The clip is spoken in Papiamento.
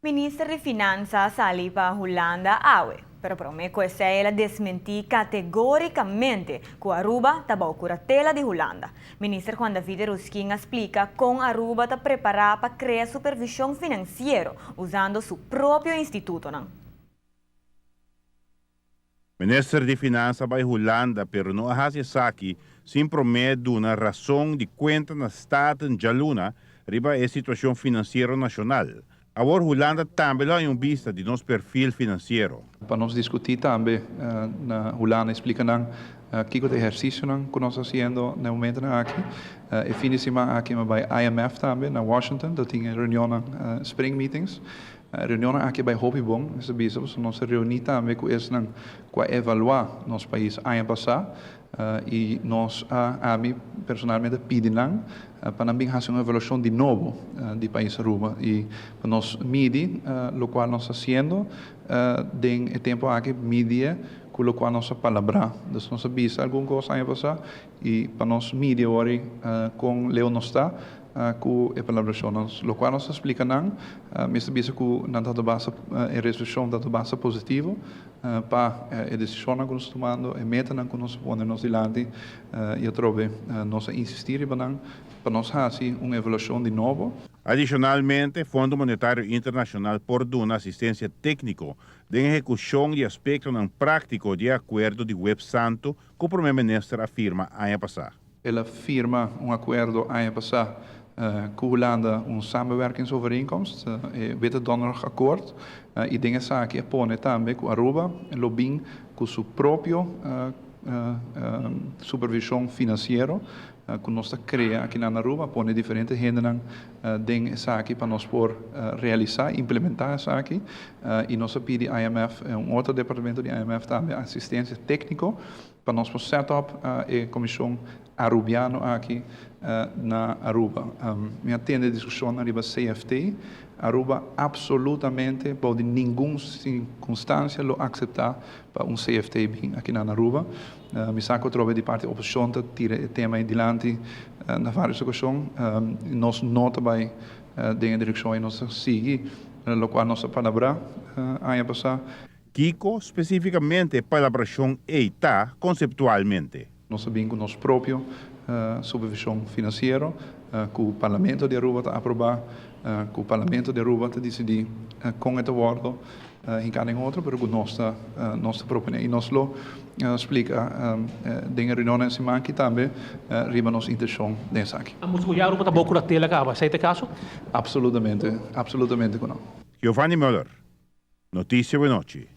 Minister di Finansa a sali pa Hulanda awe, pero prome cu esey el a desmenti categoricamente cu Aruba ta bou curatela di Hulanda. Minister Juan David Yrausquin a splica con Aruba ta prepara pa crea supervision financiero usando su propio institutonan. Minister di Finansa a bay Hulanda pero no a haci esaki sin prome duna rason di cuenta na Staten djaluna riba e situacion financiero nacional. Awor Hulanda tambe lo haña un bista di nos perfil financiero. Pa nos discuti tambe na Hulanda y splica nan kico ta e ehercicionan cu nos ta haciendo na e momentonan aki. E fin di siman aki mi a bay IMF tambe na Washington, ta tin e reunionnan spring meetings. E reunionnan aki a bai hopi bon, mester bisa, pasobra nos a reuní tambe ku esnan ku a evaluá nos pais aña pasá i nos a, ami personalmente a pidi nan pa nan bin hasi un evaluashon di nobo di pais Aruba i pa nos midi lokual nos ta hasiendo den e tempu aki, midi'e ku lokual nos a palabrá. Dus nos a bisa algun kos aña pasá i pa nos midi awor kon leu nos ta. Ku e palabrashonnan. Lokual nos ta splika nan, mester bisa ku nan ta basa, e resolushon ta basa positivo pa e desishonnan ku nos ta tumando, e metanan ku nos a pone nos dilanti i atrobe nos a insistí riba nan pa nos hasi un evaluashon di nobo. Adishonalmente, Fondo Monetario Internashonal por duna asistensia tékniko den ehekushon di aspektonan práktiko di e akuerdo di Web Santu ku Prome Minister a firma aña pasá. El a firma un akuerdo aña pasá ku Hulanda, un samenwerkingsovereenkomst, e Witte Donderdag-akkoord, i den esaki a pone tambe ku Aruba lo bin ku su propio supervishon finansiero ku nos ta krea akinan na Aruba, a pone diferente hendenan den esaki pa nos por realisá, implementá esaki, i nos a pidi IMF, un otro departamento di IMF tambe asistensia tékniko Pa nos por set up e comision Arubiano aki na Aruba. Mi a tende discusionnan riba CFT. Aruba absolutamente bou di ningun circunstancia lo acepta pa un CFT bin aki na Aruba. Mi sa cu atrobe di parti oposicion ta tira e tema ei dilanti na varios ocasion. Nos no ta bay den e direccion ei. Nos ta sigui locual nos a palabra aña pasa. Kiko spesífikamente e palabrashon ei ta konseptualmente? Nos a bin ku nos propio supervishon finansiero ku Parlamento di Aruba ta aprobá, ku Parlamento di Aruba ta disidí kon e ta wòrdu hinká den otro, pero ku nos ta nos ta proponé. I nos lo splika den e reunionnan e siman aki tambe riba nos intenshon den esaki. Ambos ku ya Aruba ta bou kuratela kaba, esei ta e kaso? Absolutamente, absolutamente ku no. Giovanni Muller, Noticia Buenochi.